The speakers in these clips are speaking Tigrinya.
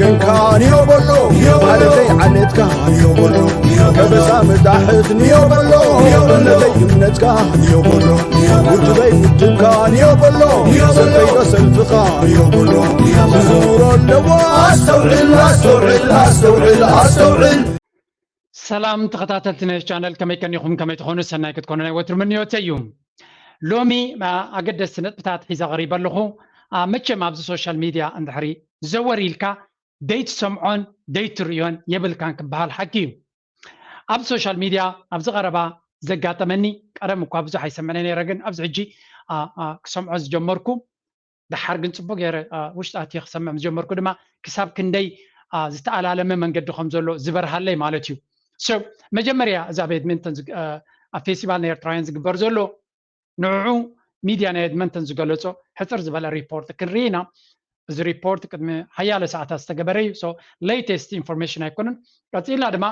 እንካ ንዮ በሎ ዓለተይ ዓለትካ ንዮ በሎ ከበሳ መጣሕት ንዮ በሎ እምነተይ እምነትካ ንዮ በሎ ውድበይ ውድብካ ንዮ በሎ ሰልፈይ ሰልፍኻ ንዮ በሎ ዝዝውሮ ኣለዎ ኣስተውዕል ኣስተውዕል ኣስተውዕል ኣስተውዕል ሰላም ተኸታተልቲ ናይ ቻነል ከመይ ቀኒኹም ከመይ ትኾኑ ሰናይ ክትኮኑ ናይ ወትሩ ምንዮተ እዩ ሎሚ ኣገደስቲ ነጥብታት ሒዘ ቀሪበ ኣለኹ መቸም ኣብዚ ሶሻል ሚድያ እንድሕሪ ዘወር ኢልካ ደይትሰምዖን ደይትርእዮን የብልካን ክበሃል ሓቂ እዩ ኣብ ሶሻል ሚድያ ኣብዚ ቀረባ ዘጋጠመኒ ቀደም እኳ ብዙሕ ኣይሰምዐ ነረ ግን ኣብዚ ሕጂ ክሰምዖ ዝጀመርኩ ደሓር ግን ፅቡቅ ገይረ ውሽጢ ኣትየ ክሰምዕ ዝጀመርኩ ድማ ክሳብ ክንደይ ዝተኣላለመ መንገዲ ከም ዘሎ ዝበርሃለይ ማለት እዩ መጀመርያ እዚ ኣብ ኤድመንተን ኣብ ፌስቲቫል ናይ ኤርትራውያን ዝግበር ዘሎ ንዕዑ ሚድያ ናይ ኤድመንተን ዝገለፆ ሕፅር ዝበለ ሪፖርት ክንርኢ ኢና እዚ ሪፖርት ቅድሚ ሓያለ ሰዓታት ዝተገበረ እዩ ሌተስት ኢንፎርሜሽን ኣይኮነን ቀፂልና ድማ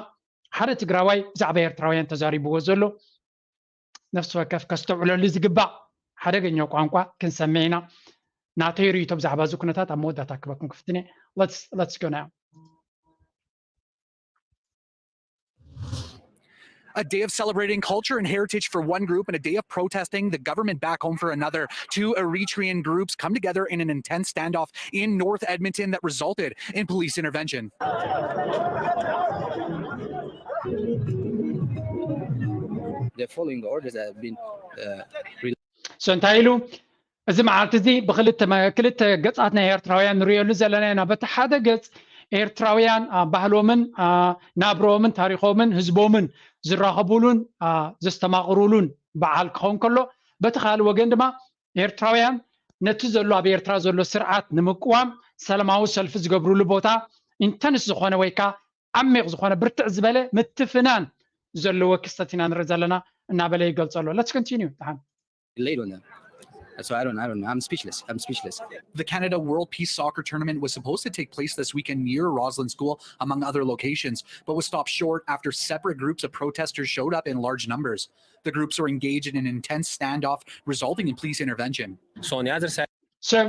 ሓደ ትግራዋይ ብዛዕባ ኤርትራውያን ተዛሪብዎ ዘሎ ነፍሲ ወከፍ ከስተውዕለሉ ዝግባእ ሓደገኛ ቋንቋ ክንሰምዕ ኢና። ናተይ ርእይቶ ብዛዕባ እዚ ኩነታት ኣብ መወዳእታ ክበኩም ክፍትን እየ። Let's go now. A day of celebrating culture and heritage for one group and a day of protesting the government back home for another. Two Eritrean groups come together in an intense standoff in North Edmonton that resulted in police intervention. The following orders have been uh, so እንታይ ኢሉ እዚ መዓልቲ እዚ ብክልተ ገፃት ናይ ኤርትራውያን ንሪእየሉ ዘለና ኢና በቲ ሓደ ገፅ ኤርትራውያን ባህሎምን ናብሮምን ታሪኮምን ህዝቦምን ዝራኸቡሉን ዘስተማቕሩሉን በዓል ክኸውን ከሎ በቲ ካልእ ወገን ድማ ኤርትራውያን ነቲ ዘሎ ኣብ ኤርትራ ዘሎ ስርዓት ንምቅዋም ሰላማዊ ሰልፊ ዝገብሩሉ ቦታ ኢንተንስ ዝኾነ ወይ ከዓ ዓሚቕ ዝኾነ ብርትዕ ዝበለ ምትፍናን ዘለዎ ክስተት ኢና ንርኢ ዘለና እናበለ ይገልፆ ኣሎ let's continue ደሓን Late on them. So I don't, I don't know. I'm speechless. I'm speechless. The Canada World Peace Soccer Tournament was supposed to take place this weekend near Roslyn School, among other locations, but was stopped short after separate groups of protesters showed up in large numbers. The groups were engaged in an intense standoff, resulting in police intervention. So on the other side, So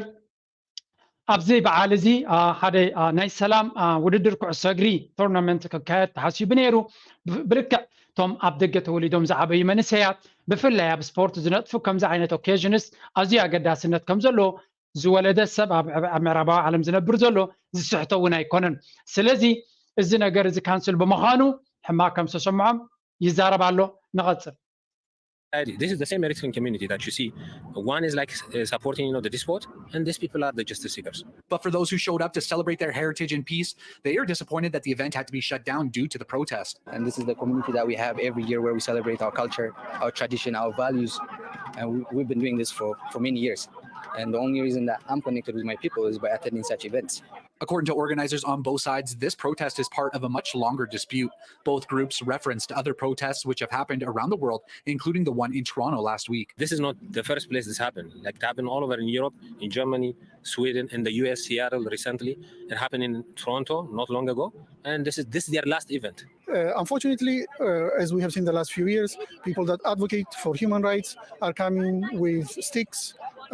ኣብዚ በዓል እዚ ሓደ ናይ ሰላም ውድድር ኩዕሶ እግሪ ቶርናመንት ክካየድ ተሓሲቡ ነይሩ። ብልክዕ እቶም ኣብ ደገ ተወሊዶም ዝዓበዩ መንእሰያት ብፍላይ ኣብ ስፖርት ዝነጥፉ ከምዚ ዓይነት ኦኬዥንስ ኣዝዩ ኣገዳስነት ከም ዘለዎ ዝወለደ ሰብ ኣብ ምዕራባዊ ዓለም ዝነብር ዘሎ ዝስሕቶ እውን ኣይኮነን። ስለዚ እዚ ነገር እዚ ካንስል ብምዃኑ ሕማቅ ከም ዝተሰምዖም ይዛረብ ኣሎ። ንቐጽል። This is the same Eritrean community that you see. One is like uh, supporting you know, the despot, and these people are the justice seekers. But for those who showed up to celebrate their heritage in peace, they are disappointed that the event had to be shut down due to the protest. And this is the community that we have every year where we celebrate our culture, our tradition, our values. And we, we've been doing this for, for many years. And the only reason that I'm connected with my people is by attending such events. According to organizers on both sides, this protest is part of a much longer dispute. Both groups referenced other protests which have happened around the world, including the one in Toronto last week. This is not the first place this happened. Like it happened all over in Europe, in Germany, Sweden, in the U S, Seattle recently. It happened in Toronto not long ago. And this is this is their last event. Uh, unfortunately, uh, as we have seen the last few years, people that advocate for human rights are coming with sticks,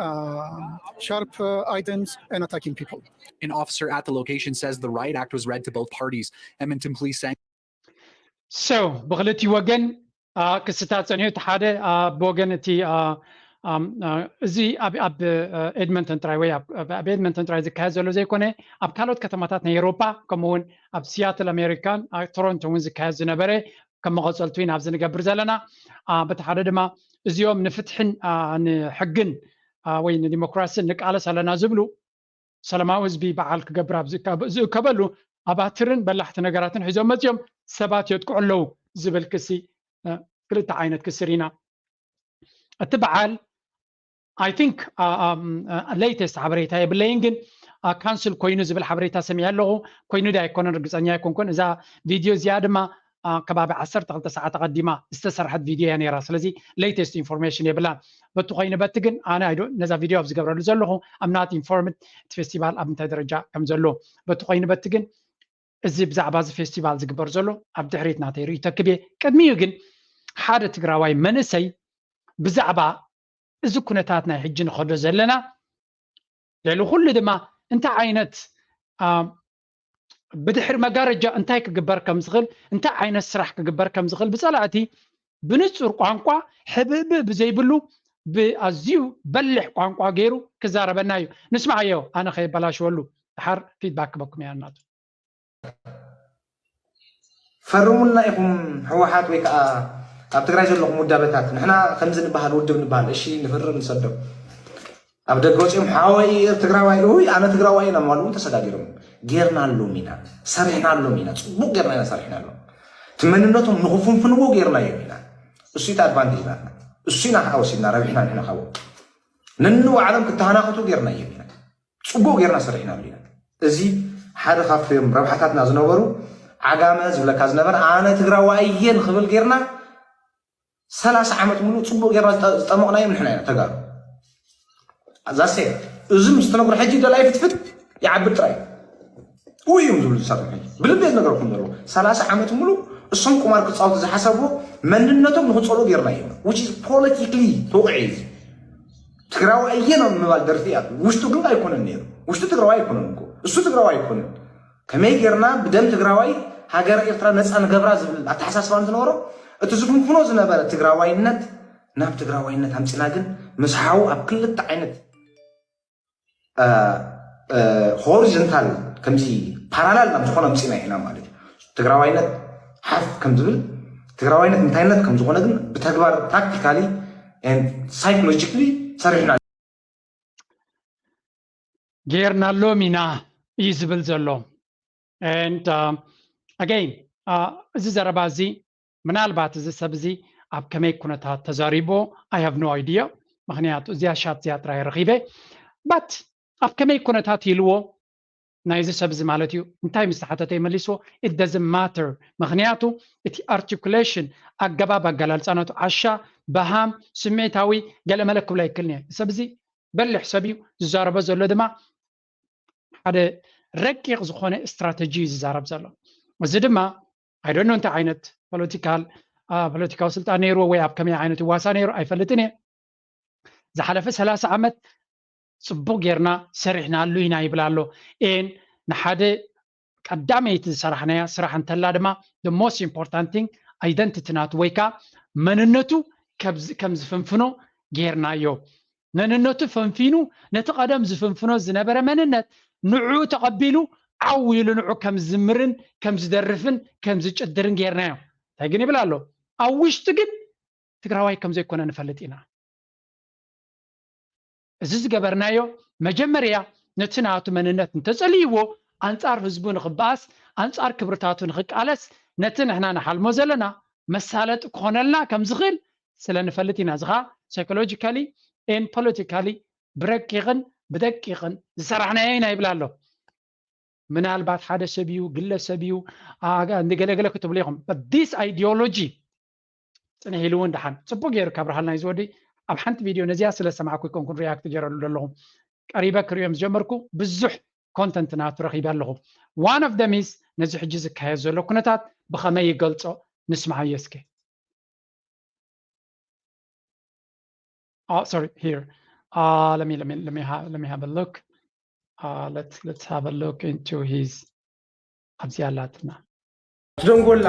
uh, sharp uh, items, and attacking people. An officer at the location says the riot act was read to both parties. Edmonton police saying. So, ብክልቲ ወገን ክስታት ፀኒሑ እቲ ሓደ ብወገን እቲ እዚ ኣብ ኤድመንተን ጥራይ ወይ ኣብ ኤድመንተን ጥራይ ዝካየድ ዘሎ ዘይኮነ ኣብ ካልኦት ከተማታት ናይ ኤሮፓ ከምኡውን ኣብ ሲያትል ኣሜሪካን ቶሮንቶ እውን ዝካየድ ዝነበረ ከም መቐፀልቱ ኢና ኣብዚ ንገብር ዘለና በቲ ሓደ ድማ እዚኦም ንፍትሕን ንሕግን ወይ ንዲሞክራስን ንቃለስ ኣለና ዝብሉ ሰላማዊ ህዝቢ በዓል ክገብር ኣብ ዝእከበሉ ኣባትርን በላሕቲ ነገራትን ሒዞም መፅኦም ሰባት የጥቅዑ ኣለዉ ዝብል ክሲ ክልተ ዓይነት ክሲ ርኢና እቲ በዓል I think latest ሓበሬታ የብለይን ግን ካንስል ኮይኑ ዝብል ሓበሬታ ሰሚዐ ኣለኹ ኮይኑ ዳ ኣይኮነን ርግፀኛ ኣይኮንኩን እዛ ቪድዮ እዚኣ ድማ ከባቢ ዓሰርተ ክልተ ሰዓት ኣቐዲማ ዝተሰርሐት ቪድዮ እያ ነይራ ስለዚ latest information የብላን በቲ ኮይኑ በቲ ግን ኣነ ኣይዶ ነዛ ቪድዮ ኣብ ዝገብረሉ ዘለኹ I'm not informed እቲ ፌስቲቫል ኣብ ምንታይ ደረጃ ከም ዘሎ በቲ ኮይኑ በቲ ግን እዚ ብዛዕባ እዚ ፌስቲቫል ዝግበር ዘሎ ኣብ ድሕሪት ናተይ ርእዩ ተክብ እየ ቅድሚኡ ግን ሓደ ትግራዋይ መንእሰይ ብዛዕባ እዚ ኩነታት ናይ ሕጂ ንኸዶ ዘለና ልዕሊ ኩሉ ድማ እንታይ ዓይነት ብድሕሪ መጋረጃ እንታይ ክግበር ከም ዝኽእል፣ እንታይ ዓይነት ስራሕ ክግበር ከም ዝኽእል ብጸላእቲ ብንጹር ቋንቋ ሕብእብእ ብዘይብሉ ብኣዝዩ በሊሕ ቋንቋ ገይሩ ክዛረበና እዩ። ንስማዓዮ፣ ኣነ ከየበላሽወሉ። ድሓር ፊድባክ ክበኩም እያ እናቱ። ፈርሙልና ኢኹም ህወሓት ወይ ከዓ ኣብ ትግራይ ዘለኹም ውዳበታት፣ ንሕና ከምዚ ንበሃል ውድብ ንበሃል፣ እሺ ንፍርም ንሰዶም። ኣብ ደገ ወፂኦም ሓወይ ትግራዋይ፣ ውይ ኣነ ትግራዋይ ኢና ማሉ ተሰጋጊሮም። ጌርና ኣሎም ኢና፣ ሰሪሕና ኣሎም ኢና፣ ፅቡቅ ጌርና ኢና ሰሪሕና ኣሎም። እቲ መንነቶም ንክፍንፍንዎ ጌርናዮም ኢና። እሱ እቲ ኣድቫንቴጅ ናትና። እሱ ኢና ከዓ ወሲድና ረቢሕና ንሕና ካብኡ። ነንባዕሎም ክተሃናኸቱ ጌርናዮም ኢና። ፅቡቅ ጌርና ሰሪሕናሉ ኢና። እዚ ሓደ ካብቶም ረብሓታትና ዝነበሩ ዓጋመ ዝብለካ ዝነበረ ኣነ ትግራዋይ እየ ንክብል ጌርና ሰላሳ ዓመት ሙሉእ ፅቡቅ ጌርና ዝጠ- ዝጠመቕናዮም ንሕና ኢና ተጋሩ። ዛሴ እዚ ምስ ተነግሮ ሕጂ ደላይ ፍትፍት ይዓብድ ጥራይ ውይ እዮም ዝብሉ ዝሳቶም ሕጂ ብልቤ ዝነገርኩም ዘለዎ ሰላሳ ዓመት ሙሉእ እሶም ቁማር ክፃወቱ ዝሓሰብዎ መንነቶም ንክፀልኡ ጌርናዮም። Which is politically ተውቅዒ እዚ ትግራዋይ እየ ነው ምባል ደርፊ እያ። ውሽጡ ግን ኣይኮነን ነይሩ። ውሽጡ ትግራዋይ ኣይኮነን እኮ እሱ ትግራዋይ ኣይኮነን። ከመይ ጌርና ብደም ትግራዋይ ሃገረ ኤርትራ ነፃ ንገብራ ዝብል ኣተሓሳስባ እንትነበሮ እቲ ዝፍንፍኖ ዝነበረ ትግራዋይነት ናብ ትግራዋይነት ኣምፂና ግን ምስ ሓው ኣብ ክልተ ዓይነት ሆሪዞንታል ከምዚ ፓራላል ናብ ዝኾነ ኣምፂና ኢና ማለት እዩ። ትግራዋይነት ሓፍ ከም ዝብል ትግራዋይነት እንታይነት ከም ዝኾነ ግን ብተግባር ፕራክቲካሊ ሳይኮሎጂካሊ ሰሪሕና ጌርናሎም ኢና እዩ ዝብል ዘሎ። And again እዚ ዘረባ እዚ ምናልባት እዚ ሰብ እዚ ኣብ ከመይ ኩነታት ተዛሪቦ I have no idea። ምክንያቱ እዚኣ ሻት እዚኣ ጥራይ ረኺበ። But ኣብ ከመይ ኩነታት ኢልዎ ናይዚ ሰብ እዚ ማለት እዩ እንታይ ምስ ተሓተተ ይመሊስዎ it doesn't matter። ምክንያቱ እቲ ኣርቲኩሌሽን ኣገባብ ኣገላልፃ ናቱ ዓሻ በሃም ስሜታዊ ገለመለ ክብሎ ኣይክልንየ ሰብ እዚ በሊሕ ሰብ እዩ ዝዛረቦ ዘሎ ድማ ሓደ ረቂቕ ዝኾነ ስትራተጂ እዩ ዝዛረብ ዘሎ። እዚ ድማ I don't know እንታይ ዓይነት ፖለቲካል ፖለቲካዊ ስልጣን ነይርዎ ወይ ኣብ ከመይ ዓይነት ዋሳ ነይሩ ኣይፈልጥን እየ። ዝሓለፈ ሰላሳ ዓመት ፅቡቅ ጌርና ሰሪሕናሉ ኢና ይብል ኣሎ። ኤን ንሓደ ቀዳመይቲ ዝሰራሕናያ ስራሕ እንተላ ድማ the most important thing identity ናቱ ወይ ከዓ መንነቱ ከም ዝፍንፍኖ ጌርናዮ። መንነቱ ፈንፊኑ ነቲ ቀደም ዝፍንፍኖ ዝነበረ መንነት ንዑ ተቐቢሉ ዓው ኢሉ ንዑ ከም ዝዝምርን ከም ዝደርፍን ከም ዝጭድርን ጌርናዮ። እንታይ ግን ይብል ኣሎ? ኣብ ውሽጢ ግን ትግራዋይ ከም ዘይኮነ ንፈልጥ ኢና። እዚ ዝገበርናዮ መጀመርያ ነቲ ናቱ መንነት እንተጸልይዎ ኣንጻር ህዝቡ ንኽበኣስ ኣንጻር ክብርታቱ ንኽቃለስ ነቲ ንሕና ንሓልሞ ዘለና መሳለጢ ክኾነልና ከም ዝኽእል ስለ ንፈልጥ ኢና። እዚ ኸኣ ሳይኮሎጂካሊ ኤን ፖለቲካሊ ብረቂቕን ብደቂቕን ዝሰራሕናዮ ኢና ይብል ኣሎ። ምናልባት ሓደ ሰብ እዩ ግለሰብ እዩ ንገለገለ ክትብሉ ኢኹም። But this ideology ፅንሕ ኢሉ እውን ደሓን ፅቡቅ ገይሩ ካብርሃልና እዩ ዝወዲ ኣብ ሓንቲ ቪድዮ ነዚኣ ስለ ሰማዕኩ ይኮንኩን ሪያክት ገይረሉ ዘለኹ ቀሪበ ክሪኦም ዝጀመርኩ ብዙሕ ኮንተንት ናቱ ረኺበ ኣለኹ። One of them is ነዚ ሕጂ ዝካየድ ዘሎ ኩነታት ብኸመይ ይገልፆ ንስምዓዮ እስከ። Oh, sorry, here. Uh, let me let me let me have let me have a look. Uh, let's let's have a look into his ኣብዚኣ ኣላትና። ትደንጎላ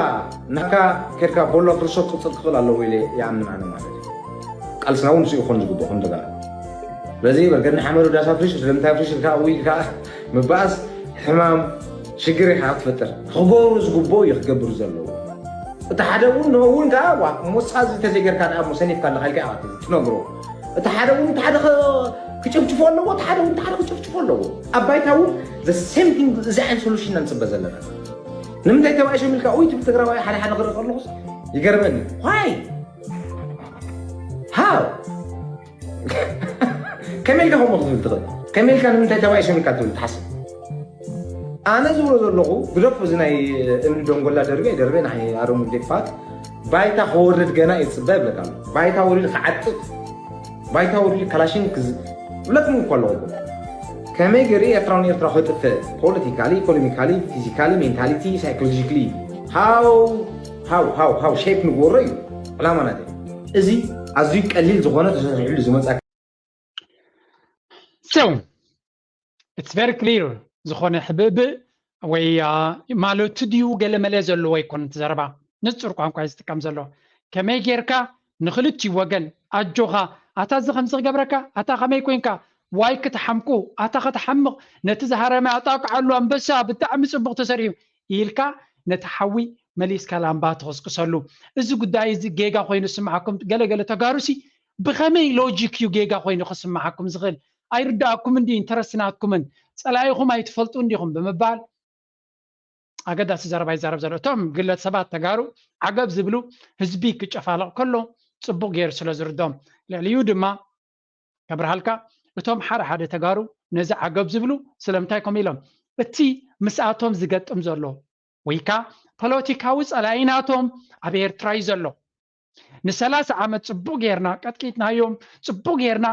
ናካ ከድካ ቦሎ ፍርሶ ክቅፅል ክኽእል ኣለዎ ኢለ ይኣምን ኣነ ማለት እዩ። ቃልስና እውን ንሱ ይኾን ዝግብኦ ከም ተጋሩ ስለዚ በርገድና ሓመዱ ዳሳ ፍሪሽ ስለምንታይ ፍሪሽ ኢልካ እው ኢልካ ምባኣስ ሕማም ሽግር ኢኻ ክትፈጥር ክገብሩ ዝግብኦ እዩ ክትገብሩ ዘለዎ እቲ ሓደ እውን ንኡ እውን ከዓ ዋ እሞ ሳዚ ተዘይገርካ ደኣ እሞ ሰኒፍካ ኣለካ ኢልካ ኢኻ ትነግሮ እቲ ሓደ እውን እቲ ሓደ ክጭፍጭፎ ኣለዎ እቲ ሓደ እውን እቲ ሓደ ክጭፍጭፎ ኣለዎ ኣብ ባይታ እውን the same thing እዚ ዓይነት solution ኢና ንፅበ ዘለና ንምንታይ ተባኢሶም ኢልካ ኡይ ትብል ትግራዋይ ሓደ ሓደ ክርኢ ከለኹስ ይገርመኒ why how ከመይ ኢልካ ከምኡ ክትብል ትኽእል ከመይ ኢልካ ንምንታይ ተባኢሶም ኢልካ ትብል ትሓስብ ኣነ ዝብሎ ዘለኹ ግደፎ እዚ ናይ እምኒ ደንጎላ ደርቤ ደርቤ ናይ ኣሮም ዴፋት ባይታ ክወርድ ገና እየ ዝፅበ ይብለካ ኣሎ ባይታ ወሪዱ ክዓጥጥ ባይታ ወሪዱ ካላሽን ክዝ ይብለኩም እኮ ኣለኹ ከመይ ገይሩ ኤርትራዊ ንኤርትራ ከጥፍእ politically economically physically mentality psychologically how how how how shape ንግበሮ እዩ ዕላማ ናተይ እዚ ኣዝዩ ቀሊል ዝኾነ ተሰሪሕሉ ዝመፃ So it's very clear ዝኾነ ሕብእብእ ወይ ማለቱ ድዩ ገለ መለ ዘለዎ ኣይኮነ እቲ ዘረባ። ንጹር ቋንቋ እዩ ዝጥቀም ዘሎ። ከመይ ጌርካ ንክልቲኡ ወገን ኣጆኻ፣ ኣታ እዚ ከምዚ ክገብረካ፣ ኣታ ከመይ ኮንካ፣ ዋይ ክትሓምቁ፣ ኣታ ከተሓምቕ፣ ነቲ ዝሃረመ ኣጣቅዓሉ ኣንበሳ ብጣዕሚ ጽቡቕ ተሰሪሑ ኢልካ ነቲ ሓዊ መሊስካ ላምባ ትኽስክሰሉ። እዚ ጉዳይ እዚ ጌጋ ኮይኑ ዝስምዓኩም ገለገለ ተጋሩሲ ብኸመይ ሎጂክ እዩ ጌጋ ኮይኑ ክስምዓኩም ዝኽእል? ኣይርዳእኩም እንዲ ኢንተረስት ናትኩምን ጸላኢኹም ኣይትፈልጡ እንዲኹም ብምባል ኣገዳሲ ዘረባ ይዛረብ ዘሎ። እቶም ግለ ሰባት ተጋሩ ዓገብ ዝብሉ ህዝቢ ክጨፋለቕ ከሎ ጽቡቕ ገይሩ ስለ ዝርዶም፣ ልዕሊኡ ድማ ከብርሃልካ፣ እቶም ሓደ ሓደ ተጋሩ ነዚ ዓገብ ዝብሉ ስለምንታይ ከምኡ ኢሎም? እቲ ምስኣቶም ዝገጥም ዘሎ ወይ ከዓ ፖለቲካዊ ጸላኢ ናቶም ኣብ ኤርትራ እዩ ዘሎ። ንሰላሳ ዓመት ጽቡቕ ጌርና ቀጥቂጥናዮም፣ ጽቡቕ ጌርና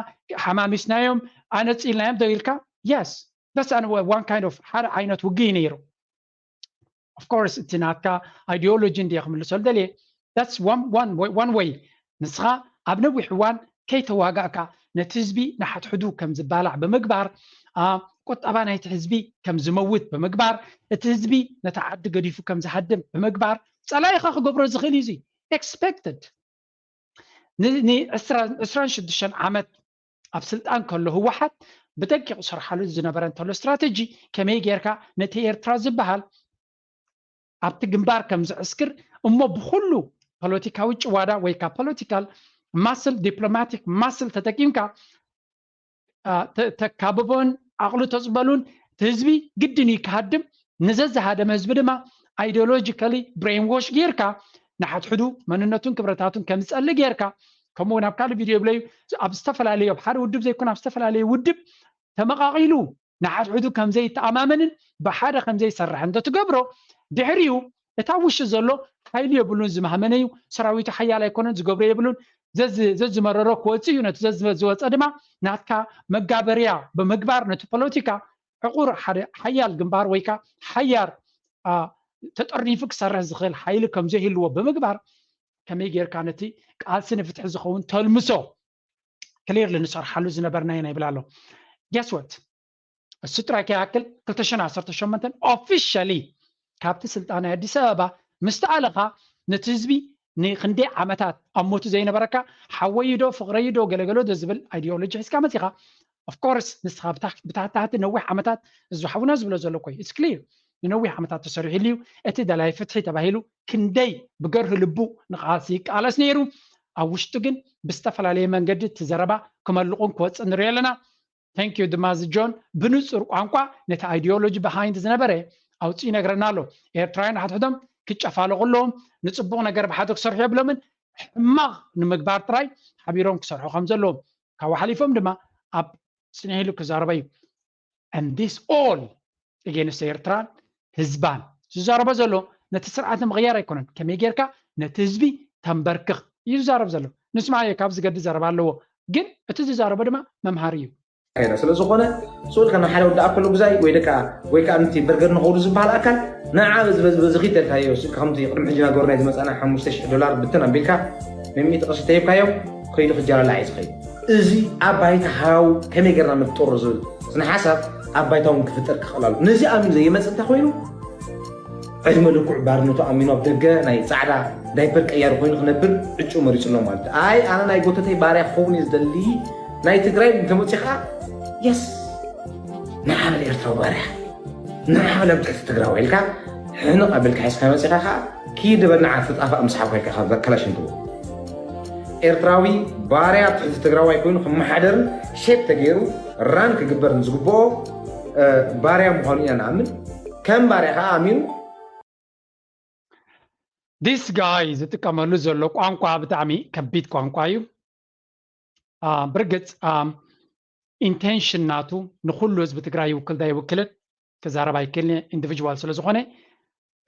ሓማሚስናዮም፣ ኣነጺልናዮም ዶ ኢልካ? Yes, that's one kind of ሓደ ዓይነት ውግእ እዩ ነይሩ። Of course እቲ ናትካ ideology እንድየ ክምልሰሉ ደልየ። That's one way። ንስኻ ኣብ ነዊሕ እዋን ከይተዋጋእካ ነቲ ህዝቢ ንሓድሕዱ ከም ዝባላዕ ብምግባር፣ ቁጠባ ናይቲ ህዝቢ ከም ዝመውት ብምግባር፣ እቲ ህዝቢ ነታ ዓዲ ገዲፉ ከም ዝሃድም ብምግባር ጸላኢኻ ክገብሮ ዝኽእል እዩ። Expected። ን ዕስራን ሽዱሽተን ዓመት ኣብ ስልጣን ከሎ ህወሓት ብደቂቕ ዝሰርሓሉ ዝነበረ እንተሎ ስትራተጂ ከመይ ጌርካ ነቲ ኤርትራ ዝበሃል ኣብቲ ግንባር ከም ዝዕስክር እሞ ብኩሉ ፖለቲካዊ ጭዋዳ ወይ ከዓ political muscle፣ diplomatic muscle ተጠቂምካ ተካብቦን ዓቕሉ ተፅበሉን እቲ ህዝቢ ግድን እዩ ክሃድም። ንዘዝሃደመ ህዝቢ ድማ ideologically brainwash ጌርካ ንሓድሕዱ መንነቱን ክብረታቱን ከም ዝፀሊ ጌርካ፣ ከምኡ እውን ኣብ ካልእ ቪድዮ ይብለዩ ኣብ ዝተፈላለዩ ኣብ ሓደ ውድብ ዘይኮነ ኣብ ዝተፈላለዩ ውድብ ተመቓቒሉ ንሓድሕዱ ከም ዘይተኣማመንን ብሓደ ከም ዘይሰርሕ እንተትገብሮ ድሕሪኡ እታ ውሽጢ ዘሎ ሓይሊ የብሉን ዝማህመነ እዩ። ሰራዊቱ ሓያል ኣይኮነን ዝገብሮ የብሉን። ዘዝመረሮ ክወፅእ እዩ። ነቲ ዘዝወፀ ድማ ናትካ መጋበርያ ብምግባር ነቲ ፖለቲካ ዕቑር ሓደ ሓያል ግንባር ወይ ከዓ ሓያል ተጠርኒፉ ክሰርሕ ዝኽእል ሓይሊ ከም ዘይህልዎ ብምግባር ከመይ ጌርካ ነቲ ቃልሲ ንፍትሒ ዝኸውን ተልምሶ ክሊርሊ ንሰርሓሉ ዝነበርና ኢና ይብል ኣሎ። Guess what? እሱ ጥራይ ከይኣክል ክልተ ሽሕን ዓሰርተ ሸሞንተን officially ካብቲ ስልጣን ናይ ኣዲስ ኣበባ ምስ ተኣለኻ ነቲ ህዝቢ ንክንደይ ዓመታት ኣብ ሞቱ ዘይነበረካ ሓወይ ዶ ፍቕረይ ዶ ገለገሎ ዶ ዝብል ideology ሒዝካ መፂኻ። Of course ንስኻ ብታሕታሕቲ ነዊሕ ዓመታት እዚ ሓውና ዝብሎ ዘሎ እኮ እዩ። It's clear። ንነዊሕ ዓመታት ተሰሪሕሉ እዩ። እቲ ደላይ ፍትሒ ተባሂሉ ክንደይ ብገርሂ ልቡ ንቃልሲ ይቃለስ ነይሩ። ኣብ ውሽጡ ግን ብዝተፈላለየ መንገዲ እቲ ዘረባ ክመልቑን ክወፅእ ንሪኦ ኣለና። Thank you ድማ እዚ ጆን ብንፁር ቋንቋ ነቲ ideology behind ዝነበረ ኣውፅኡ ይነግረና ኣሎ። ኤርትራውያን ንሓድሕዶም ክጨፋለቑ ኣለዎም፣ ንፅቡቕ ነገር ብሓደ ክሰርሑ የብሎምን፣ ሕማቕ ንምግባር ጥራይ ሓቢሮም ክሰርሑ ከም ዘለዎም ካብኡ ሓሊፎም ድማ ኣብ ፅንሕ ኢሉ ክዛረበ እዩ። And this all against ኤርትራን ህዝባን ዝዛረቦ ዘሎ ነቲ ስርዓት ንምቕያር ኣይኮነን፣ ከመይ ጌርካ ነቲ ህዝቢ ተንበርክኽ እዩ ዝዛረብ ዘሎ። ንስማዕዮ ካብ ዝገድድ ዘረባ ኣለዎ፣ ግን እቲ ዝዛረቦ ድማ መምሃሪ እዩ። ስለ ዝኾነ ስኡል ከም ሓደ ወዲ ኣከሉ ግዛይ ወይ ደቃ ወይ ከዓ ንቲ በርገር ንኸውዱ ዝበሃል ኣካል ንዓ በዚ በዚ በዚ ኺድ ተልካዮ ከምቲ ቅድሚ ሕጂ ናገሩ ናይ ዝመፃና ሓሙሽተ ሽሕ ዶላር ብትን ኣቢልካ መሚእቲ ቅርሺ ተሂብካዮ ከይዱ ክጃላላ እዩ ዝኸይድ። እዚ ኣብ ባይታ ሃው ከመይ ጌርና ንፍጠሮ ዝብል ስነ ሓሳብ ኣብ ባይታ እውን ክፍጠር ክኽእል ኣሎ። ነዚ ኣሚኑ ዘይመፅእ እንተ ኮይኑ ዕድመ ልኩዕ ባርነቱ ኣሚኑ ኣብ ደገ ናይ ፃዕዳ ዳይፐር ቀያሪ ኮይኑ ክነብር ዕጩ መሪፁ ኣሎ ማለት እዩ። ኣይ ኣነ ናይ ጎተተይ ባርያ ክኸውን እየ ዝደሊ ናይ ትግራይ እንተመፂኡ ከዓ የስ ንዓበል ኤርትራዊ ባርያ ንዓበል ኣብ ትሕቲ ትግራዊ ኢልካ ሕንቕ ኣቢልካ ሒዝካ መፂኻ ከዓ ኪድ በል ንዓ ተጣፋእ ምስ ሓኮይካ ካብ ከላሽንኮቭ ኤርትራዊ ባርያ ኣብ ትሕቲ ትግራዋይ ኮይኑ ክመሓደርን ሼፕ ተገይሩ ራን ክግበርን ዝግብኦ ባርያ ምዃኑ ኢና ንኣምን። ከም ባርያ ከዓ ኣሚኑ This guy ዝጥቀመሉ ዘሎ ቋንቋ ብጣዕሚ ከቢድ ቋንቋ እዩ። ብርግፅ intention ናቱ ንኩሉ ህዝቢ ትግራይ ይውክል ዶ ኣይውክልን ክዛረብ ኣይክእልን individual ስለ ዝኾነ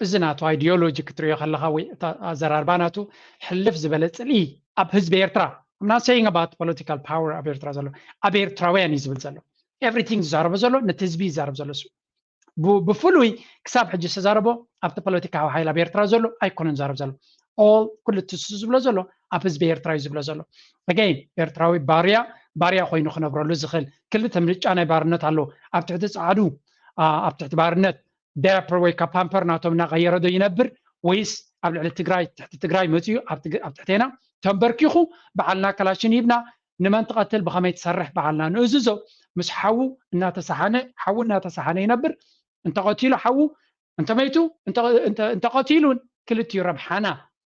እዚ ናቱ ideology ክትሪኦ ከለኻ ወይ ኣዘራርባ ናቱ ሕልፍ ዝበለ ፅልኢ ኣብ ህዝቢ ኤርትራ I'm not saying about political power ኣብ ኤርትራ ዘሎ ኣብ ኤርትራውያን እዩ ዝብል ዘሎ። Everything ዝዛረቦ ዘሎ ነቲ ህዝቢ ይዛረብ ዘሎ እሱ። ብፍሉይ ክሳብ ሕጂ ዝተዛረቦ ኣብቲ ፖለቲካዊ ሓይል ኣብ ኤርትራ ዘሎ ኣይኮነን ዝዛረብ ዘሎ። All ኩሉ እቲ እሱ ዝብሎ ዘሎ ኣብ ህዝቢ ኤርትራ እዩ ዝብሎ ዘሎ። Again ኤርትራዊ ባርያ ባርያ ኮይኑ ክነብረሉ ዝኽእል ክልተ ምርጫ ናይ ባርነት ኣለዎ። ኣብ ትሕቲ ፃዕዱ ኣብ ትሕቲ ባርነት ዳያፐር ወይ ካብ ፓምፐር ናቶም እናቐየረ ዶ ይነብር፣ ወይስ ኣብ ልዕሊ ትግራይ፣ ትሕቲ ትግራይ መፅዩ ኣብ ትግ- ኣብ ትሕቴና ተንበርኪኹ፣ በዓልና ከላሽን ሂብና፣ ንመን ትቐትል፣ ብኸመይ ትሰርሕ፣ በዓልና ንእዝዞ። ምስ ሓዉ እናተሰሓነ፣ ሓዉ እናተሰሓነ ይነብር። እንተቐቲሉ ሓዉ፣ እንተመይቱ፣ እንተ- እንተ- እንተቐቲሉን ክልቲኡ ረብሓና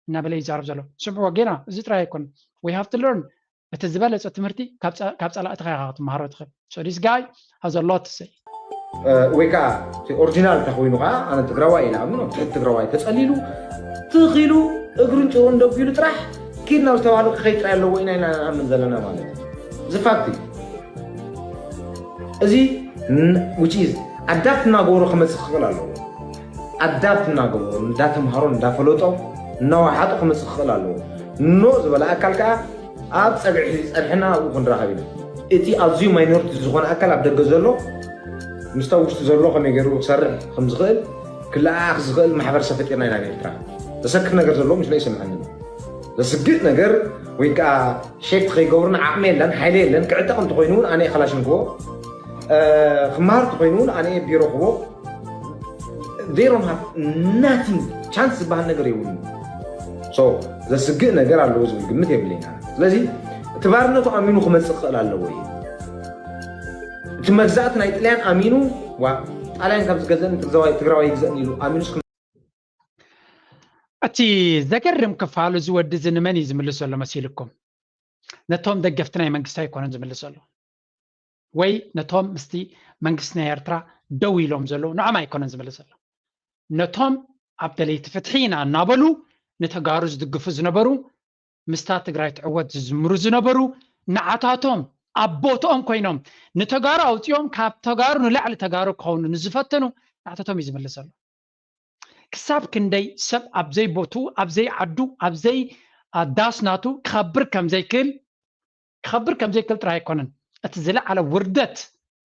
እናበለ ይዛረብ ዘሎ። ስምዕዎ ጌና፣ እዚ ጥራይ ኣይኮን። We have to learn። እቲ ዝበለፀ ትምህርቲ ካብ ፀ- ካብ ፀላእትኻ ኢኻ ክትመሃሮ ትኽእል። So this guy has a lot to say። ወይ ከዓ እቲ ኦሪጂናል እንተኮይኑ ከዓ ኣነ ትግራዋይ ኢለ ኣምኖ ትሕቲ ትግራዋይ ተፀሊሉ ትኺሉ እግሩን ጭሩን ደቢሉ ጥራሕ ኪድ ናብ ዝተባህሉ ክኸይ ጥራይ ኣለዎ ኢና ኢና ንኣምን ዘለና ማለት እዩ። እዚ ፋክት እዩ። እዚ which is ኣዳፕት እናገበሮ ክመፅእ ክኽእል ኣለዎ። ኣዳፕት እናገበሮ እንዳተምሃሮ እንዳፈለጦ እናወሓጦ ክመፅእ ክኽእል ኣለዎ። ኖ ዝበለ ኣካል ከዓ ኣብ ፀግዒ ዝፀንሐና ኣብኡ ክንራኸብ ኢና። እቲ ኣዝዩ ማይኖሪቲ ዝኾነ ኣካል ኣብ ደገ ዘሎ ምስታ ውሽጢ ዘሎ ከመይ ገይሩ ክሰርሕ ከም ዝኽእል ክለኣኣኽ ዝኽእል ማሕበረሰብ ፈጢርና ኢና ኣብ ኤርትራ። ዘሰክፍ ነገር ዘለዎ ምስለ ይስምዐኒ። ዘስግእ ነገር ወይ ከዓ ሼፍት ከይገብሩና ዓቕሚ የለን፣ ሓይሊ የለን። ክዕጠቕ እንተኮይኑ እውን ኣነ ክላሽንኮ ክመሃር እንተኮይኑ እውን ኣነ ቢሮ ክቦ they don't have nothing ቻንስ ዝበሃል ነገር የብሉ። ዘስግእ ነገር ኣለዎ ዝብል ግምት የብለና። ስለዚ እቲ ባርነቱ ኣሚኑ ክመፅእ ክኽእል ኣለዎ እዩ። እቲ መግዛእቲ ናይ ጥልያን ኣሚኑ ዋ ጣልያን ካብ ዝገዘእኒ ትግራዋይ ትግራዋይ ይግዘእኒ ኢሉ ኣሚኑስ እቲ ዘገርም ክፋሉ እዚ ወዲ እዚ ንመን እዩ ዝምልስ ዘሎ መሲልኩም? ነቶም ደገፍቲ ናይ መንግስቲ ኣይኮነን ዝምልስ ዘሎ፣ ወይ ነቶም ምስቲ መንግስቲ ናይ ኤርትራ ደው ኢሎም ዘለዉ ንዖም ኣይኮነን ዝምልስ ዘሎ። ነቶም ኣብ ደለይቲ ፍትሒ ኢና እናበሉ ንተጋሩ ዝድግፉ ዝነበሩ፣ ምስታ ትግራይ ትዕወት ዝዝምሩ ዝነበሩ ንዓታቶም ኣብ ቦትኦም ኮይኖም ንተጋሩ ኣውፂኦም ካብ ተጋሩ ንላዕሊ ተጋሩ ክኸውን ንዝፈተኑ ንዓታቶም እዩ ዝምልስ ዘሎ። ክሳብ ክንደይ ሰብ ኣብ ዘይቦትኡ ኣብ ዘይዓዱ ኣብ ዘይ ዳስ ናቱ ክኸብር ከም ዘይክእል ክኸብር ከም ዘይክእል ጥራይ ኣይኮነን፣ እቲ ዝለዓለ ውርደት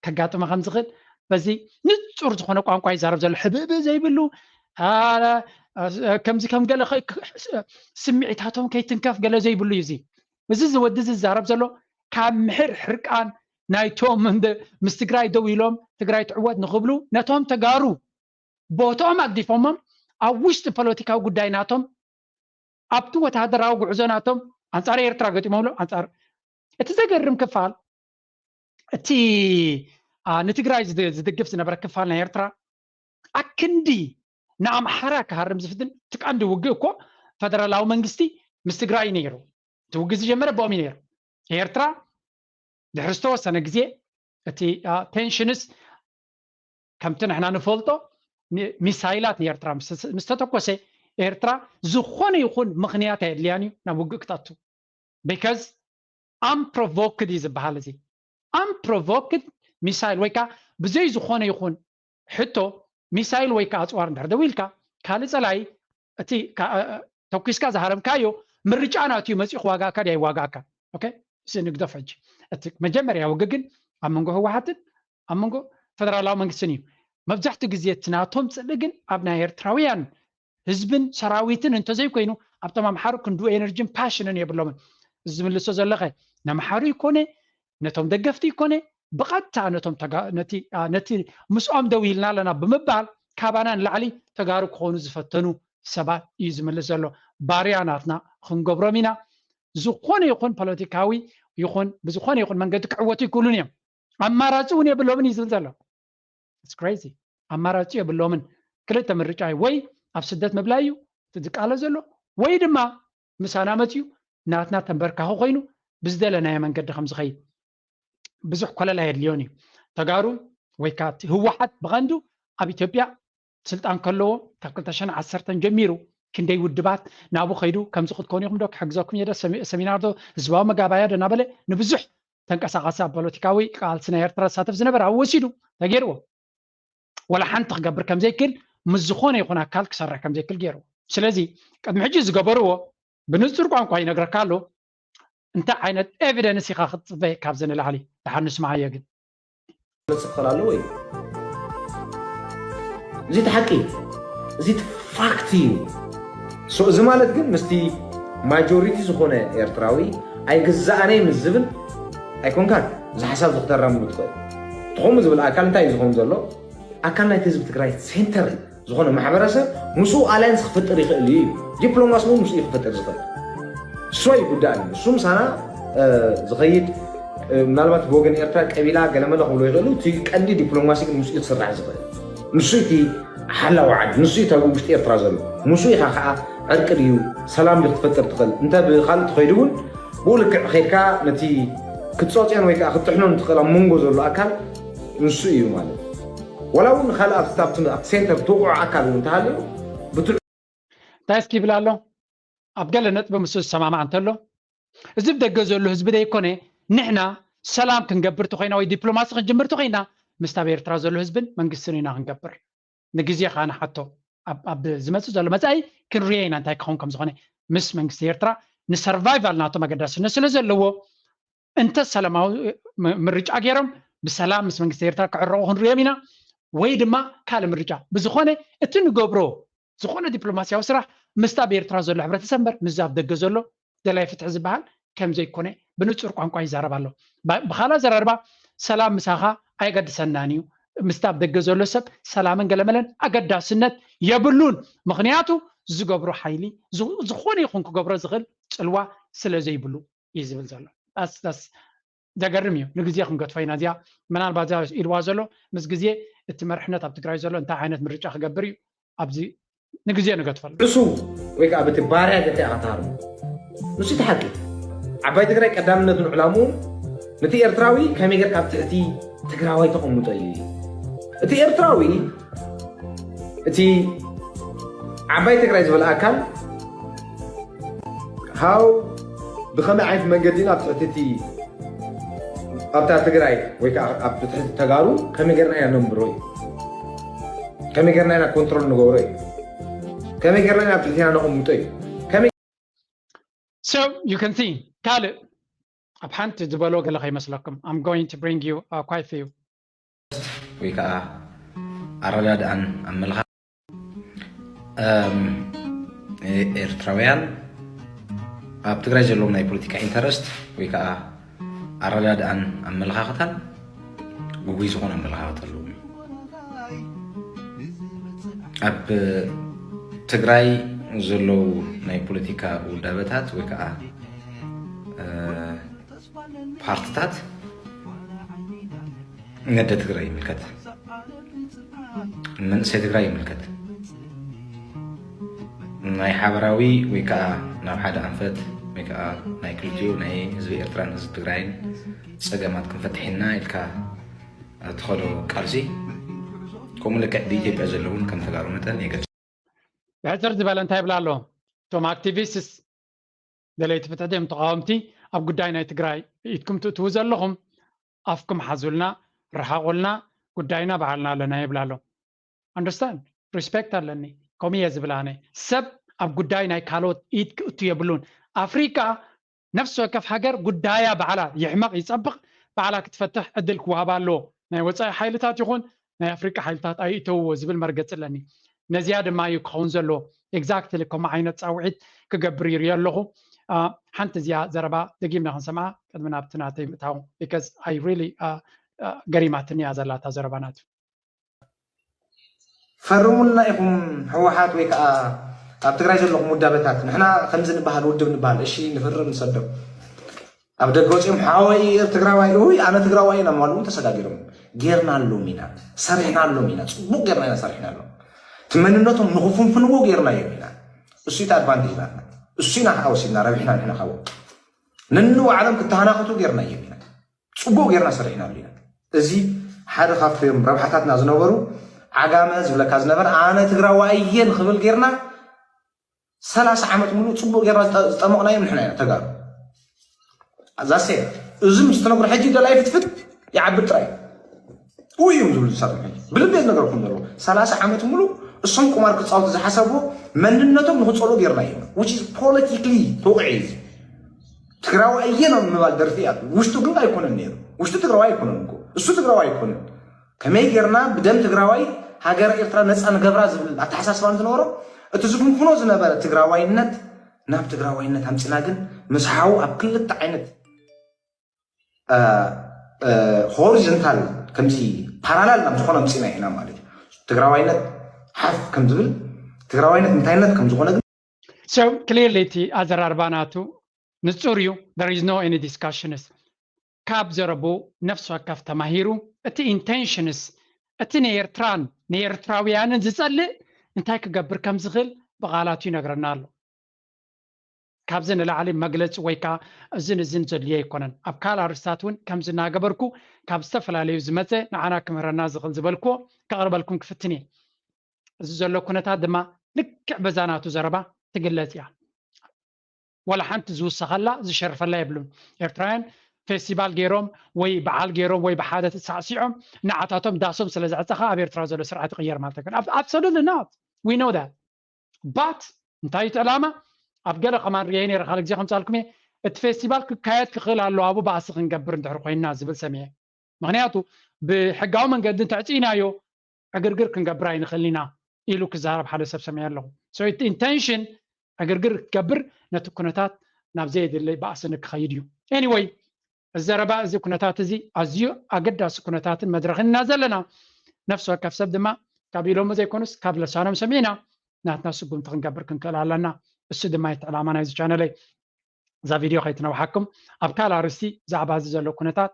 ከጋጥመ ከም ዝኽእል በዚ ንጹር ዝኾነ ቋንቋ ይዛረብ ዘሎ። ሕብእብእ ዘይብሉ ከምዚ ከም ገለ ስምዒታቶም ከይትንከፍ ገለ ዘይብሉ እዩ። እዚ እዚ ዝወዲ ዝዛረብ ዘሎ ካብ ምሕር ሕርቃን ናይቶም ምስ ትግራይ ደው ኢሎም ትግራይ ትዕወት ንኽብሉ ነቶም ተጋሩ ቦትኦም ኣግዲፎሞም ኣብ ውሽጢ ፖለቲካዊ ጉዳይ ናቶም ኣብቲ ወተሃደራዊ ጉዕዞ ናቶም ኣንፃር ኤርትራ ገጢሞም ኣሎ። ኣንፃር እቲ ዘገርም ክፋል እቲ ንትግራይ ዝድግፍ ዝነበረ ክፋል ናይ ኤርትራ ኣክንዲ ንኣምሓራ ክሃርም ዝፍትን እቲ ቀንዲ ውግእ እኮ ፈደራላዊ መንግስቲ ምስ ትግራይ ነይሩ። እቲ ውግእ ዝጀመረ ብኦም እዩ ነይሩ። ኤርትራ ድሕሪ ዝተወሰነ ግዜ እቲ ቴንሽንስ ከምቲ ንሕና ንፈልጦ ሚሳይላት ንኤርትራ ምስ ተተኮሰ ኤርትራ ዝኾነ ይኹን ምኽንያት ኣየድልያን እዩ ናብ ውግእ ክተቱ። ቢካዝ ኣምፕሮቮክድ እዩ ዝበሃል። እዚ ኣምፕሮቮክድ ሚሳይል ወይ ከዓ ብዘይ ዝኾነ ይኹን ሕቶ ሚሳይል ወይ ከዓ ኣፅዋር እንድሕር ደው ኢልካ ካልእ ፀላኢ እቲ ተኩስካ ዝሃረምካዮ ምርጫ ናትዩ መፂኡ ክዋጋእካ ድያ ይዋጋእካ። ኦኬ፣ እዚ ንግደፍ ሕጂ። እቲ መጀመርያ ውግእ ግን ኣብ መንጎ ህወሓትን ኣብ መንጎ ፈደራላዊ መንግስትን እዩ። መብዛሕትኡ ግዜ እቲ ናቶም ፅልኢ ግን ኣብ ናይ ኤርትራውያን ህዝብን ሰራዊትን እንተዘይኮይኑ ኣብቶም ኣምሓሩ ክንድኡ ኤነርጂን ፓሽንን የብሎምን። እዚ ዝምልሶ ዘለኸ ነምሓሩ ይኮነ ነቶም ደገፍቲ ይኮነ ብቐጥታ ነቶም ነቲ ምስኦም ደው ኢልና ኣለና ብምባል ካባና ንላዕሊ ተጋሩ ክኾኑ ዝፈተኑ ሰባት እዩ ዝምልስ ዘሎ። ባርያ ናትና ክንገብሮም ኢና። ዝኾነ ይኹን ፖለቲካዊ ይኹን ብዝኾነ ይኹን መንገዲ ክዕወቱ ይክእሉን እዮም። ኣማራፂ እውን የብሎምን እዩ ዝብል ዘሎ። It's crazy። ኣማራፂ የብሎምን። ክልተ ምርጫ እዩ፣ ወይ ኣብ ስደት ምብላይ እዩ እቲ ዝቃለ ዘሎ፣ ወይ ድማ ምሳና መፅዩ ናትና ተንበርካኺ ኮይኑ ብዝደለናዮ መንገዲ ከም ዝኸይድ። ብዙሕ ኮለል ኣየድልዮን እዩ። ተጋሩ ወይ ከዓ ህወሓት ብቐንዱ ኣብ ኢትዮጵያ ስልጣን ከለዎ ካብ ክልተ ሽሕን ዓሰርተን ጀሚሩ ክንደይ ውድባት ናብኡ ከይዱ ከምዚ ክትኮኑ ኢኹም ዶ ክሕግዘኩም እየ ዶ ሰሚናር ዶ ህዝባዊ መጋባያ ዶ እናበለ ንብዙሕ ተንቀሳቐሲ ኣብ ፖለቲካዊ ቃልሲ ናይ ኤርትራ ዝሳተፍ ዝነበረ ኣብኡ ወሲዱ ተገይርዎ። ወላ ሓንቲ ክገብር ከም ዘይክል ምስ ዝኾነ ይኹን ኣካል ክሰርሕ ከም ዘይክል ገይርዎ። ስለዚ ቅድሚ ሕጂ ዝገበርዎ ብንጹር ቋንቋ ይነግረካ ኣሎ። እንታይ ዓይነት ኤቪደንስ ኢኻ ክትጽበ ካብዚ ንላዕሊ? ደሓን ንስምዓዮ ግን። ክመፅእ ክኽእል ኣለዎ እዩ። እዚ እቲ ሓቂ እዚ እቲ ፋክት እዩ። So እዚ ማለት ግን ምስቲ ማጆሪቲ ዝኾነ ኤርትራዊ ኣይግዛእነይ ምስ ዝብል ኣይኮንካን እዚ ሓሳብ እዚ ክተራምዱ ትኽእል። ትኾኑ ዝብል ኣካል እንታይ እዩ ዝኸውን ዘሎ? ኣካል ናይቲ ህዝቢ ትግራይ ሴንተር ዝኾነ ማሕበረሰብ ምስኡ ኣላያንስ ክፈጥር ይኽእል እዩ። ዲፕሎማሲ እውን ምስኡ ክፈጥር ዝኽእል እሱ እዩ ጉዳይ። እሱ ምሳና ዝኸይድ ምናልባት ብወገን ኤርትራ ቀቢላ ገለመለ ክብሎ ይኽእሉ። እቲ ቀንዲ ዲፕሎማሲ ግን ምስኡ ክስራሕ ዝኽእል ንሱ እቲ ሓላዊ ዓዲ ንሱ እዩ። ውሽጢ ኤርትራ ዘሎ ንሱ ኢኻ ከዓ ዕርቂ ድዩ ሰላም ድዩ ክትፈጥር ትኽእል። እንተ ብካልእ ትኸይዱ እውን ብኡ ልክዕ ከይድካ ነቲ ክትፀፅዮን ወይ ከዓ ክትጥሕኖን ትኽእል ኣብ መንጎ ዘሎ ኣካል ንሱ እዩ ማለት። ወላ እውን ካልእ ኣብቲ ኣብቲ ኣብቲ ሴንተር ትውቕዖ ኣካል እውን እንተሃልዩ ብትዕ እንታይ እስኪ ይብል ኣሎ? ኣብ ገለ ነጥቢ ምስ ዝሰማማዕ እንተሎ፣ እዚ ብደገ ዘሎ ህዝቢ ደይኮነ፣ ንሕና ሰላም ክንገብር ተኾይና ወይ ዲፕሎማሲ ክንጅምር ተኾይና፣ ምስቲ ኣብ ኤርትራ ዘሎ ህዝብን መንግስትን ኢና ክንገብር። ንግዜ ኸኣ ንሓቶ። ኣብ ኣብ ዝመጽእ ዘሎ መጻኢ ክንርእዮ ኢና እንታይ ክኸውን ከም ዝኾነ። ምስ መንግስቲ ኤርትራ ንሰርቫይቫል ናቶም ኣገዳስነት ስለ ዘለዎ፣ እንተ ሰላማዊ ም- ምርጫ ገይሮም ብሰላም ምስ መንግስቲ ኤርትራ ክዕረቑ ክንርእዮም ኢና፣ ወይ ድማ ካልእ ምርጫ። ብዝኾነ እቲ ንገብሮ ዝኾነ ዲፕሎማሲያዊ ስራሕ ምስቲ ኣብ ኤርትራ ዘሎ ሕብረተሰብ እምበር ምስዚ ኣብ ደገ ዘሎ ደላይ ፍትሒ ዝበሃል ከም ዘይኮነ ብንጹር ቋንቋ ይዛረብ ኣሎ። ባ- ብኻልእ ኣዘራርባ ሰላም ምሳኻ ኣየገድሰናን እዩ። ምስቲ ኣብ ደገ ዘሎ ሰብ ሰላምን ገለመለን ኣገዳስነት የብሉን። ምኽንያቱ ዝገብሮ ሓይሊ ዝ- ዝኾነ ይኹን ክገብሮ ዝኽእል ጽልዋ ስለ ዘይብሉ እዩ ዝብል ዘሎ። ዳስ ዳስ ዘገርም እዩ። ንግዜ ክንገድፎ ኢና እዚኣ። ምናልባት እዚኣ ኢልዋ ዘሎ ምስ ግዜ እቲ መርሕነት ኣብ ትግራይ ዘሎ እንታይ ዓይነት ምርጫ ክገብር እዩ ኣብዚ ንግዜ ንገድፈሉ። እሱ ወይ ከዓ በቲ ባርያ ገተ ኣታሩ ንሱ እቲ ሓቂ ዓባይ ትግራይ ቀዳምነቱን ዕላምኡ ነቲ ኤርትራዊ ከመይ ጌርካ ኣብ ትሕቲ ትግራዋይ ተቐምጦ እዩ። እቲ ኤርትራዊ እቲ ዓባይ ትግራይ ዝበለ ኣካል ሃው ብኸመይ ዓይነት መንገዲ ናብ ትሕቲ እቲ ኣብታ ትግራይ ወይ ከዓ ኣብ ትሕቲ ተጋሩ ከመይ ጌርና ኢና ነንብሮ እዩ። ከመይ ጌርና ኢና ኮንትሮል ንገብሮ እዩ። ከመይ ጌርና ኢና ኣብ ትሕቲና ነቐምጦ እዩ። ከመይ So you can see ካልእ ኣብ ሓንቲ ዝበሎ ገለ ከይመስለኩም I'm going to bring you uh, quite few ወይ ከዓ ኣረዳድኣን ኣመልካ ኤርትራውያን ኣብ ትግራይ ዘለዎም ናይ ፖለቲካ ኢንተረስት ወይ ከዓ ኣረዳድኣን ኣመለኻኽታን ግጉይ ዝኾነ ኣመለኻኽታ ኣለዎም። ኣብ ትግራይ ዘለዉ ናይ ፖለቲካ ውዳበታት ወይ ከዓ ፓርትታት ነደ ትግራይ ይምልከት፣ መንእሰይ ትግራይ ይምልከት። ናይ ሓበራዊ ወይ ከዓ ናብ ሓደ ኣንፈት ወይ ከዓ ናይ ክልቲኡ ናይ ህዝቢ ኤርትራን ህዝቢ ትግራይን ፀገማት ክንፈትሕ ኢና ኢልካ እትኸዶ ቃልሲ ከምኡ ልክዕ ብኢትዮጵያ ዘለውን ከም ተጋሩ መጠን የገድስ። ብሕፅር ዝበለ እንታይ ይብላ ኣሎ እቶም ኣክቲቪስትስ ደለይቲ ፍትሒ ድዮም ተቃወምቲ ኣብ ጉዳይ ናይ ትግራይ ኢድኩም ትእትዉ ዘለኹም ኣፍኩም ሓዙልና ርሓቑልና ጉዳይና ባዕልና ኣለና ይብላ ኣሎ understand respect ኣለኒ ከምኡ እየ ዝብል ኣነ ሰብ ኣብ ጉዳይ ናይ ካልኦት ኢድ ክእቱ የብሉን ኣፍሪቃ ነፍሲ ወከፍ ሃገር ጉዳያ ባዕላ ይሕመቕ ይፀብቕ ባዕላ ክትፈትሕ ዕድል ክወሃባ ኣለዎ ናይ ወፃኢ ሓይልታት ይኹን ናይ ኣፍሪቃ ሓይልታት ኣይእተውዎ ዝብል መርገፂ ኣለኒ ነዚኣ ድማ እዩ ክኸውን ዘለዎ exactly ከምኡ ዓይነት ፃውዒት ክገብር ይሪኦ ኣለኹ ሓንቲ እዚኣ ዘረባ ደጊምና ክንሰምዓ ቅድሚ ናብቲ ናተይ ምእታው because I really ገሪማትኒ እያ ዘላታ ዘረባ ናቱ ፈርሙልና ኢኹም ህወሓት ወይ ከዓ ኣብ ትግራይ ዘለኹም ውዳበታት ንሕና ከምዚ ንበሃል ውድብ ንበሃል እሺ ንፍርም ንሰዶም ኣብ ደገ ወፂኦም ሓወይ ትግራዋይ እይ ኣነ ትግራዋይ ኢና ማሉ ተሰጋጊሮም ጌርናሎም ኢና ሰሪሕናሎም ኢና ፅቡቅ ጌርና ኢና ሰሪሕናሎም እቲ መንነቶም ንክፍንፍንዎ ጌርናዮም ኢና እሱ እቲ ኣድቫንቴጅ ናትና እሱ ኢና ከዓ ወሲድና ረቢሕና ንሕና ካብ ነንባዕሎም ክተሃናኸቱ ጌርናዮም ኢና ፅቡቅ ጌርና ሰሪሕናሉ ኢና እዚ ሓደ ካብቶም ረብሓታትና ዝነበሩ ዓጋመ ዝብለካ ዝነበረ ኣነ ትግራዋይ እየ ንክብል ጌርና ሰላሳ ዓመት ሙሉ ፅቡቅ ጌርና ዝጠመቕናዮም ንሕና ኢና ተጋሩ ዛሴ እዚ ምስ ትነግሮ ሕጂ ደላይ ፍትፍት ይዓብድ ጥራይ እዩ እዮም ዝብሉ ዝሳቶም ሕጂ ብልቢ ዝነገርኩም ዘለዎ ሰላሳ ዓመት ሙሉ እሶም ቁማር ክፃወቱ ዝሓሰብዎ መንነቶም ንክፀልኡ ጌርና እዮም which is politically ተውቅዒ እዩ ትግራዋይ እየ ነው ምባል ደርፊ እያ ውሽጡ ግን ኣይኮነን ነይሩ ውሽጡ ትግራዋይ ኣይኮነን እኮ እሱ ትግራዋይ ኣይኮነን ከመይ ጌርና ብደም ትግራዋይ ሃገረ ኤርትራ ነፃ ንገብራ ዝብል ኣተሓሳስባ እንትነበሮ እቲ ዝፍንፍኖ ዝነበረ ትግራዋይነት ናብ ትግራዋይነት ኣምፅና ግን ምስ ሓው ኣብ ክልተ ዓይነት ሆሪዞንታል ከምዚ ፓራላል ናብ ዝኾነ ኣምፅና ኢና ማለት እዩ ትግራዋይነት ሓፍ ከም ዝብል፣ ትግራዋይነት እንታይነት ከም ዝኾነ ግን So clearly እቲ ኣዘራርባ ናቱ ንጹር እዩ። There is no any discussions። ካብ ዘረቡ ነፍሲ ወከፍ ተማሂሩ እቲ intentions፣ እቲ ንኤርትራን ንኤርትራውያንን ዝጸልእ እንታይ ክገብር ከም ዝኽእል ብቓላቱ ይነግረና ኣሎ። ካብዚ ንላዕሊ መግለጺ ወይ ከዓ እዝን እዝን ዘድልዮ ኣይኮነን። ኣብ ካልእ ኣርእስታት እውን ከምዚ እናገበርኩ ካብ ዝተፈላለዩ ዝመጸ ንዓና ክምህረና ዝኽእል ዝበልክዎ ከቕርበልኩም ክፍትን እየ። እዚ ዘሎ ኩነታት ድማ ልክዕ በዛ ናቱ ዘረባ ትግለጽ እያ። ወላ ሓንቲ ዝውሰኸላ ዝሸርፈላ የብሉን። ኤርትራውያን ፌስቲቫል ገይሮም ወይ በዓል ገይሮም ወይ ብሓደ ተሳዕሲዖም ንዓታቶም ዳሶም ስለ ዘዕጸኻ ኣብ ኤርትራ ዘሎ ስርዓት ይቕየር ማለት ኣይኮነን። Absolutely not. We know that. But እንታይ እቲ ዕላማ? ኣብ ገለ ከማን ርእየ ነይረ፣ ካልእ ግዜ ከምጻልኩም እየ። እቲ ፌስቲቫል ክካየድ ክኽእል ኣለዎ ኣብኡ ባእሲ ክንገብር እንድሕር ኮይንና ዝብል ሰሚዐ። ምኽንያቱ ብሕጋዊ መንገዲ እንተዕጺእናዮ ዕግርግር ክንገብር ኣይንኽእልን ኢና ኢሉ ክዛረብ ሓደ ሰብ ሰሚዐ ኣለኹ። So እቲ intention ዕግርግር ክገብር ነቲ ኩነታት ናብ ዘየድሊ ባእሲ ንክኸይድ እዩ። Anyway፣ እዚ ዘረባ እዚ ኩነታት እዚ ኣዝዩ ኣገዳሲ ኩነታትን መድረኽን ኢና ዘለና። ነፍሲ ወከፍ ሰብ ድማ ካብ ኢሎሞ ዘይኮኑስ ካብ ለሳኖም ሰሚዕና ናትና ስጉምቲ ክንገብር ክንክእል ኣለና። እሱ ድማ እቲ ዕላማ ናይዚ ቻነለይ። እዛ ቪድዮ ከይትነውሓኩም ኣብ ካልእ ኣርእስቲ ብዛዕባ እዚ ዘሎ ኩነታት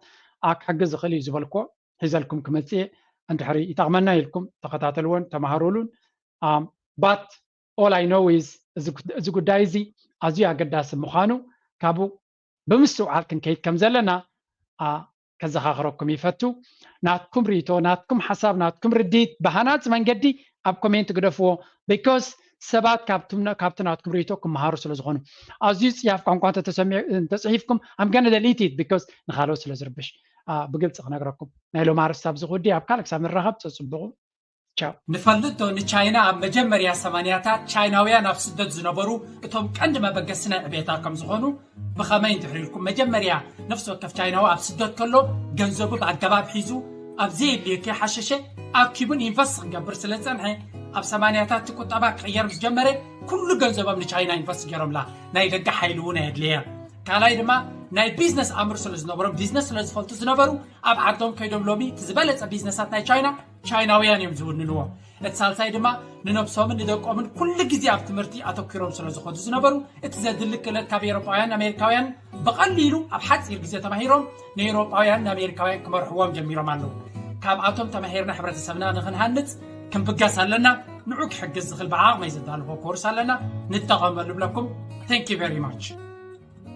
ክሕግዝ ዝኽእል እዩ ዝበልክዎ ሒዘልኩም ክመጽእ እየ። እንድሕሪ ይጠቕመና ኢልኩም ተኸታተልዎን ተማሃሩሉን። But all I know is እዚ ጉዳይ እዚ ኣዝዩ ኣገዳሲ ምዃኑ ካብኡ ብምስትውዓል ክንከይድ ከም ዘለና ከዘኻኽረኩም ይፈቱ። ናትኩም ርኢቶ፣ ናትኩም ሓሳብ፣ ናትኩም ርድኢት ብሃናጺ መንገዲ ኣብ ኮሜንት ግደፍዎ። Because ሰባት ካብቲ ናትኩም ርኢቶ ክመሃሩ ስለ ዝኾኑ። ኣዝዩ ጽያፍ ቋንቋ እንተተሰሚዑ እንተጽሒፍኩም I'm gonna delete it because ንኻልኦት ስለ ዝርብሽ። ብግልጺ ክነግረኩም ናይ ሎም ኣርእስቲ ኣብዚ ክውዲ፣ ኣብ ካልእ ክሳብ ንራኸብ ጸጽብቑ። ቻው። ንፈልጦ ንቻይና ኣብ መጀመርያ ሰማንያታት ቻይናውያን ኣብ ስደት ዝነበሩ እቶም ቀንዲ መበገሲ ናይ ዕቤታ ከም ዝኾኑ ብኸመይ እንድሕር ኢልኩም መጀመርያ ነፍሲ ወከፍ ቻይናዊ ኣብ ስደት ከሎ ገንዘቡ ብኣገባብ ሒዙ ኣብ ዘየድልዮ ከይሓሸሸ ኣኪቡን ኢንቨስት ክገብር ስለ ዝጸንሐ ኣብ ሰማንያታት እቲ ቁጠባ ክቕየር ምስ ጀመረ ኩሉ ገንዘቦም ንቻይና ኢንቨስት ገይሮምላ። ናይ ደገ ሓይሊ እውን ኣየድለየ። ካልኣይ ድማ ናይ ቢዝነስ ኣምር ስለ ዝነበሮም ቢዝነስ ስለ ዝፈልጡ ዝነበሩ ኣብ ዓዶም ከይዶም ሎሚ እቲ ዝበለጸ ቢዝነሳት ናይ ቻይና ቻይናውያን እዮም ዝውንንዎ። እቲ ሳልሳይ ድማ ንነብሶምን ንደቆምን ኩሉ ግዜ ኣብ ትምህርቲ ኣተኪሮም ስለ ዝኾዱ ዝነበሩ እቲ ዘድሊ ክእለት ካብ ኤሮጳውያን ኣሜሪካውያን ብቐሊሉ ኣብ ሓፂር ግዜ ተማሂሮም ንኤሮጳውያን ንኣሜሪካውያን ክመርሕዎም ጀሚሮም ኣለዉ። ካብኣቶም ተማሂርና ሕብረተሰብና ንኽንሃንፅ ክንብገስ ኣለና። ንዑ ክሕግዝ ዝኽእል ብዓቕመይ ዘዳለኹ ኮርስ ኣለና፣ ንጠቐመሉ ብለኩም። Thank you very much።